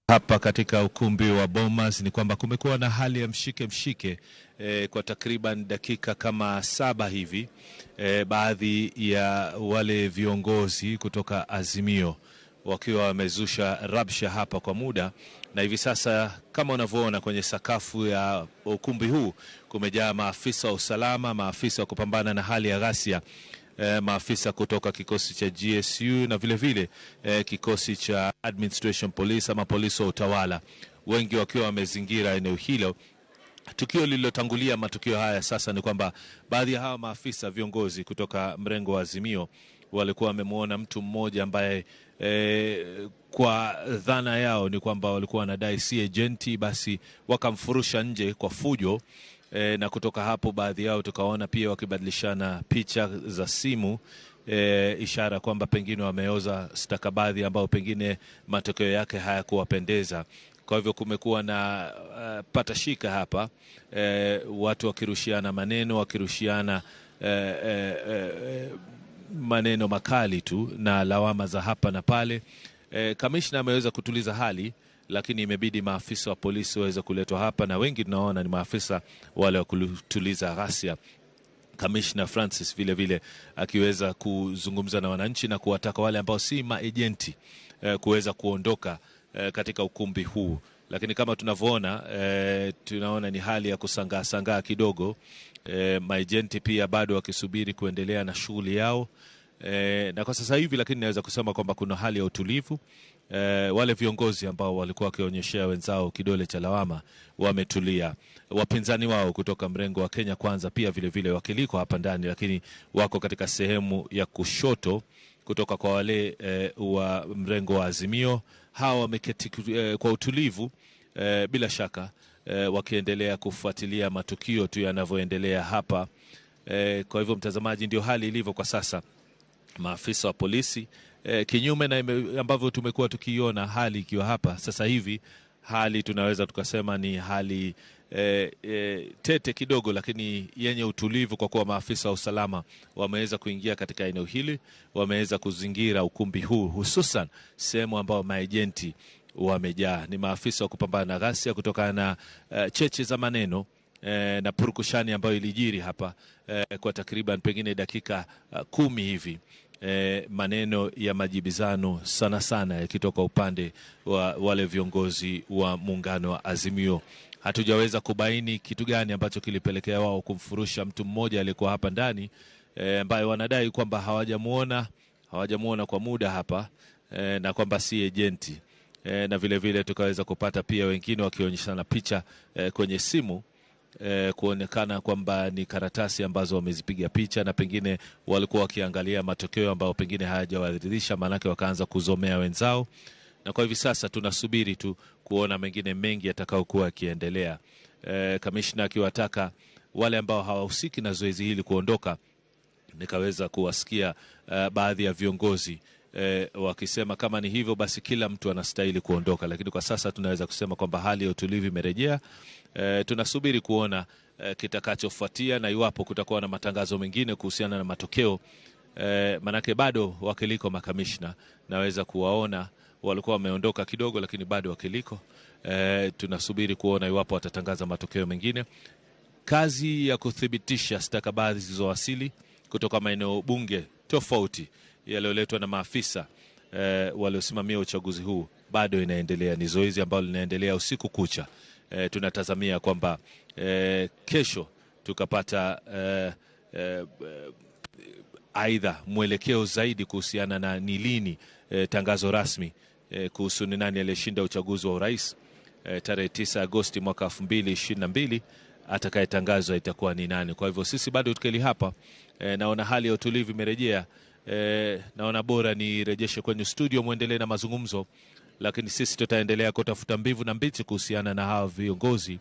Hapa katika ukumbi wa Bomas ni kwamba kumekuwa na hali ya mshike mshike kwa takriban dakika kama 7 hivi. Baadhi ya wale viongozi kutoka Azimio wakiwa wamezusha rabsha hapa kwa muda, na hivi sasa kama unavyoona kwenye sakafu ya ukumbi huu kumejaa maafisa wa usalama, maafisa wa kupambana na hali ya ghasia, maafisa kutoka kikosi cha GSU na vile vile kikosi cha Administration Police ama polisi wa utawala, wengi wakiwa wamezingira eneo hilo. Tukio lililotangulia matukio haya sasa ni kwamba baadhi ya hawa maafisa viongozi kutoka mrengo wa Azimio walikuwa wamemuona mtu mmoja ambaye kwa dhana yao ni kwamba walikuwa wanadai si agenti, basi wakamfurusha nje kwa fujo. Na kutoka hapo baadhi yao tukaona pia wakibadilishana picha za simu, ishara kwamba pengine wameoza stakabadhi ambao pengine matokeo yake hayakuwapendeza. Kwa hivyo kumekuwa na patashika hapa, watu wakirushiana maneno, wakirushiana maneno makali tu na lawama za hapa na pale. Kamishna ameweza kutuliza hali, lakini imebidi maafisa wa polisi waweze kuletwa hapa, na wengi tunaona ni maafisa wale wa kutuliza ghasia. Kamishna Francis vile vile akiweza kuzungumza na wananchi na kuwataka wale ambao si maejenti kuweza kuondoka katika ukumbi huu. Lakini kama tunavyoona, tunaona ni hali ya kusangaa sangaa kidogo. Maejenti pia bado wakisubiri kuendelea na shughuli yao. Na kwa sasa hivi lakini naweza kusema kwamba kuna hali ya utulivu. Wale viongozi ambao walikuwa wakionyeshea wenzao kidole cha lawama wametulia. Wapinzani wao kutoka mrengo wa Kenya Kwanza pia vile vile wakiliko hapa ndani, lakini wako katika sehemu ya kushoto kutoka kwa wale wa mrengo wa Azimio. Hawa wameketi kwa utulivu, bila shaka wakiendelea kufuatilia matukio tu yanavyoendelea hapa. Kwa hivyo mtazamaji, ndio hali ilivyo kwa sasa. Maafisa wa polisi kinyume na ambavyo tumekuwa tukiona hali ikiwa hapa sasa hivi, hali tunaweza tukasema ni hali tete kidogo, lakini yenye utulivu, kwa kuwa maafisa wa usalama wameweza kuingia katika eneo hili, wameweza kuzingira ukumbi huu, hususan sehemu ambao maejenti wamejaa. Ni maafisa wa kupambana na ghasia kutokana na cheche za maneno na purukushani ambayo ilijiri hapa kwa takriban pengine dakika 10 hivi. Maneno ya majibizano sana sana yakitoka upande wa wale viongozi wa muungano wa Azimio. Hatujaweza kubaini kitu gani ambacho kilipelekea wao kumfurusha mtu mmoja aliyekuwa hapa ndani, ambaye wanadai kwamba hawajamuona kwa muda hapa, na kwamba si agenti. Na vile vile tukaweza kupata pia wengine wakionyeshana picha kwenye simu, kuonekana kwamba ni karatasi ambazo wamezipiga picha na pengine walikuwa wakiangalia matokeo ambayo pengine hayajawaridhisha, maanake wakaanza kuzomea wenzao. Na kwa hivi sasa tunasubiri tu kuona mengine mengi yatakayokuwa yakiendelea. Kamishna akiwataka wale ambao hawahusiki na zoezi hili kuondoka. Nikaweza kuwasikia baadhi ya viongozi wakisema kama ni hivyo basi kila mtu anastahili kuondoka. Lakini kwa sasa tunaweza kusema kwamba hali ya utulivu imerejea. Tunasubiri kuona kitakachofuatia na iwapo kutakuwa na matangazo mengine kuhusiana na matokeo. Manake bado wakiliko makamishna, naweza kuwaona walikuwa wameondoka kidogo, lakini bado wakiliko. Tunasubiri kuona iwapo watatangaza matokeo mengine. Kazi ya kuthibitisha stakabadhi zilizowasili kutoka maeneo bunge tofauti yaliyoletwa na maafisa waliosimamia uchaguzi huu bado inaendelea, ni zoezi ambalo linaendelea usiku kucha. Tunatazamia kwamba kesho tukapata aidha mwelekeo zaidi kuhusiana na ni lini tangazo rasmi kuhusu ni nani aliyeshinda uchaguzi wa urais tarehe 9 Agosti mwaka 2022 atakayetangazwa itakuwa ni nani. Kwa hivyo sisi bado tukeli hapa naona hali ya utulivu imerejea. Naona bora nirejeshe kwenye studio mwendelee na mazungumzo, lakini sisi tutaendelea kutafuta mbivu na mbichi kuhusiana na hawa viongozi